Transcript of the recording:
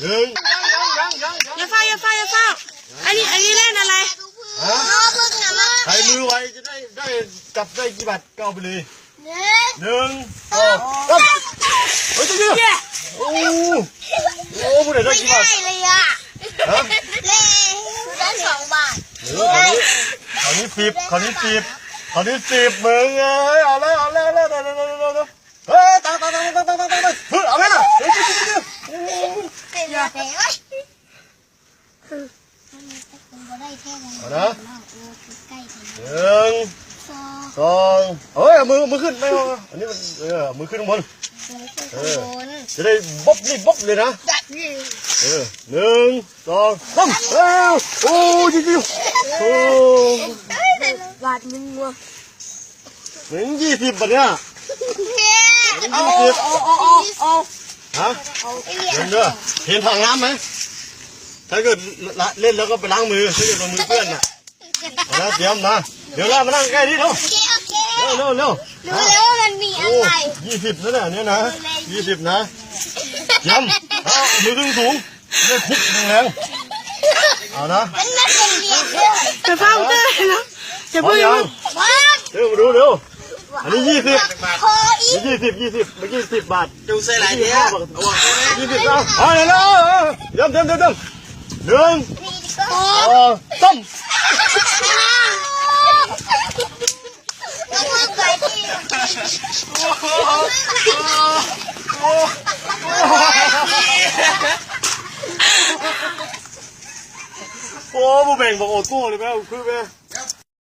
ໜຶ່ງ ຢ່າຟ້າວ ຢ່າຟ້າວ ຢ່າຟ້າວ ອັນນີ້ ອັນນີ້ເຫຼັ້ນອະໄລ? ຮະ? ໃຫ້ມືໄວຈະໄດ້ ໄດ້ ຈັບໄດ້ກີ່ບາດກໍເອົາໄປເລີຍ. ໜຶ່ງ ໜຶ່ງ ສອງ ສາມ ເຮີ້ຍ ເຈົ້າເຈົ້າ ໂອ້ ໂອ້ ຜູ້ໃດໄດ້ກີ່ບາດ? ໄດ້ເລີຍອະ ຮະ? ໄດ້ສອງບາດ. ເອີ ເຂົານີ້ສິບ ເຂົານີ້ສິບ ເຂົານີ້ສິບ ມຶງເອີຍ ເອົາແລ້ວ ເອົາແລ້ວ ເອົາແລ້ວ ເອີ ຕາຍ ຕາຍ ຕາຍ ເຮີ້ຍ ເອົາແມ່ນນະ ເຮີ້ຍ ເຈົ້າເຈົ້າ ເອົານະ ໜຶ່ງ ສອງ ເຮີ້ຍ ເອົາມື ເອົາມືຂຶ້ນ ແມ່ນບໍ່? ອັນນີ້ມັນ ເອີ ເອົາມືຂຶ້ນຂ້າງບົນ ເອີ ຈະໄດ້ບົບ ນີ້ບົບເລີຍນະ ເອີ ໜຶ່ງ ສອງ ສາມ ເອີ ໂອ້ ຈິງໆ ໂອ້ ບາດໜຶ່ງວ່າ ມັນຍີ່ສິບບາດເນຍ ເອົາ ເອົາ ເອົາ ເອົາ ເອົາ ຮະ? ເຫັນເດີ ເຫັນຖັງນ້ຳໄໝ? ຖ້າເກີດລະ ເຫຼັ້ນແລ້ວກໍໄປລ້າງມື ຖ້າເກີດວ່າມືເປື້ອນນະ ເອົານະ ຕຽມນະ ດຽວລາມານັ່ງໃກ້ນີ້ເນາະ ໂອເຄ ໂອເຄ ເລັວ ເລັວ ເລັວ ຮູ້ແລ້ວວ່າມັນມີອະໄລ ໂອ້ ຍີ່ສິບນັ້ນນະ ອັນນີ້ນະ ຍີ່ສິບນະ ຕຽມ ເອົາມືຂຶ້ນສູງ ໄດ້ຄຸກແຮງໆ ເອົານະ ມັນ ມັນເປັນຫຼຽນເດີ ຢ່າຟ້າວເດີນະ ຢ່າເພິ່ງ ເອົາ ເດີ ມາດູເລັວ ອັນນີ້ຍີ່ສິບ ຂໍອີກ ນີ້ຍີ່ສິບ ຍີ່ສິບ ເມື່ອກີ້ສິບບາດ ເຈົ້າໃສ່ຫຼາຍແທ້ ຍີ່ສິບ ເອົາ ຍີ່ສິບ ເອົາ ເອົາ ເອົາ ເດີ ເດີ ເດີ ເດີ ໜຶ່ງ ສອງ ສາມ ໂອ້ ບໍ່ແບ່ງບັກໂອໂຕ້ເລີຍແມ່ ຄືແມ່